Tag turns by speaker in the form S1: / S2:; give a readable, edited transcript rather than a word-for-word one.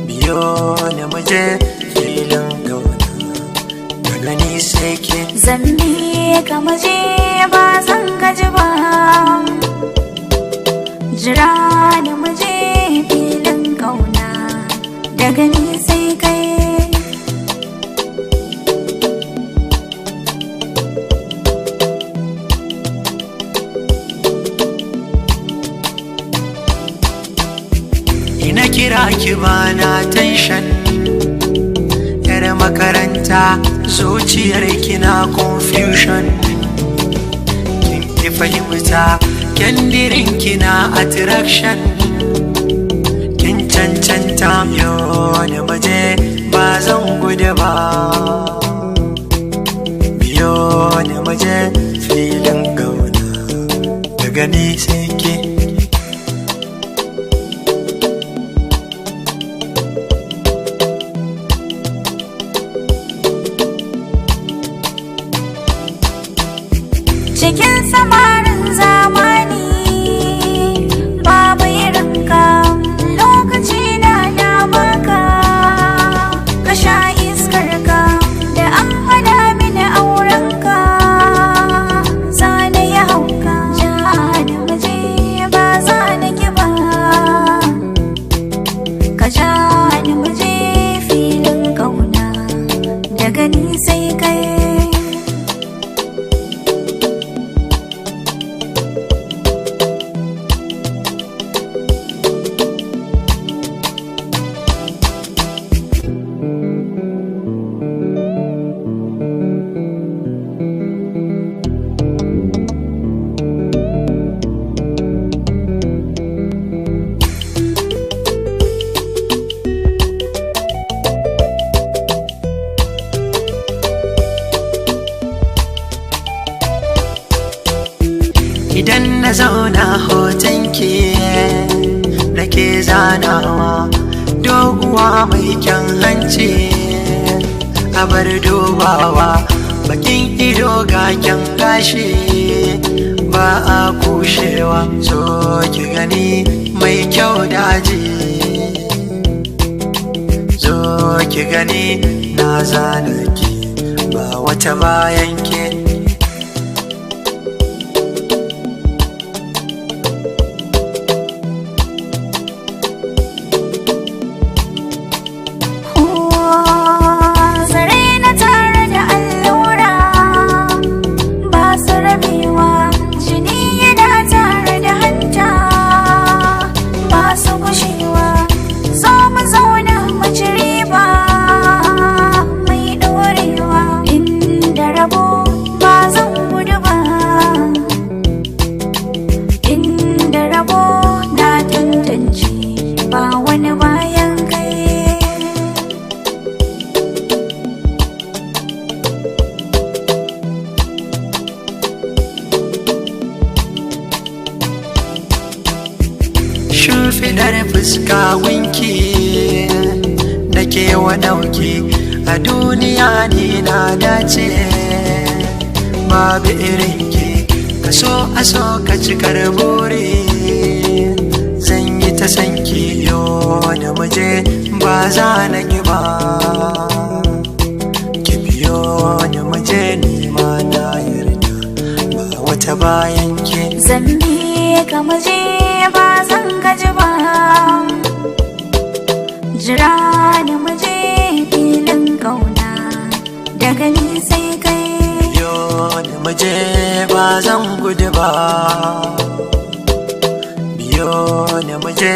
S1: Biyo ni muje filin gauna, daga ni sai ke.
S2: Zan bi ka muje, ba zan gaji ba. Jira ni muje filin kauna, daga ni sai kai.
S1: Ina kira ki bana tension, yar makaranta, zuciyar kina confusion. Kin ki fahimta, kyandirin kina attraction. Kin cancanta, yo da maje, ba zan gudu ba. Biyo da maje filin gauna, daga ni sai ke.
S2: Cikin samarin zamani babu irinka, lokaci na na baka, ka sha iskar ka. Da an hana mini aurenka, zane ya hauka. Ja da maje, ba za na ki ba. Ka ja da maje filin kauna, daga ni sai kai.
S1: Idan na zauna, hotonki nake zanawa, doguwa mai kyan hanci, abar dubawa, bakin ido ga kyan gashi, ba a kushewa. So ki gani mai kyau daji, zo ki gani na zana ki, ba wata bayan ki.
S2: Zare na tare da allura ba su rabewa, jini yana tare da hanta ba su gushewa. Zo mu zauna mu ci riba mai ɗorewa, inda rabo ba zan gudu ba, inda rabo na tantance ba wani bayan kai.
S1: Shimfiɗar fuska wanki nake wa ɗauki a duniya, ni na dace, babu irinki. Ka so a so ka cikar buri, zan yi ta sanki, yo da muje, ba za na ki ba. Ki biyo da muje, ni ma na yarda, ba wata bayan ki.
S2: Zan bi ka muje, ba zan gaji ba. Jira ni muje filin kauna, daga ni sai kai.
S1: Yo da muje, ba zan gudu ba. Biyo da muje.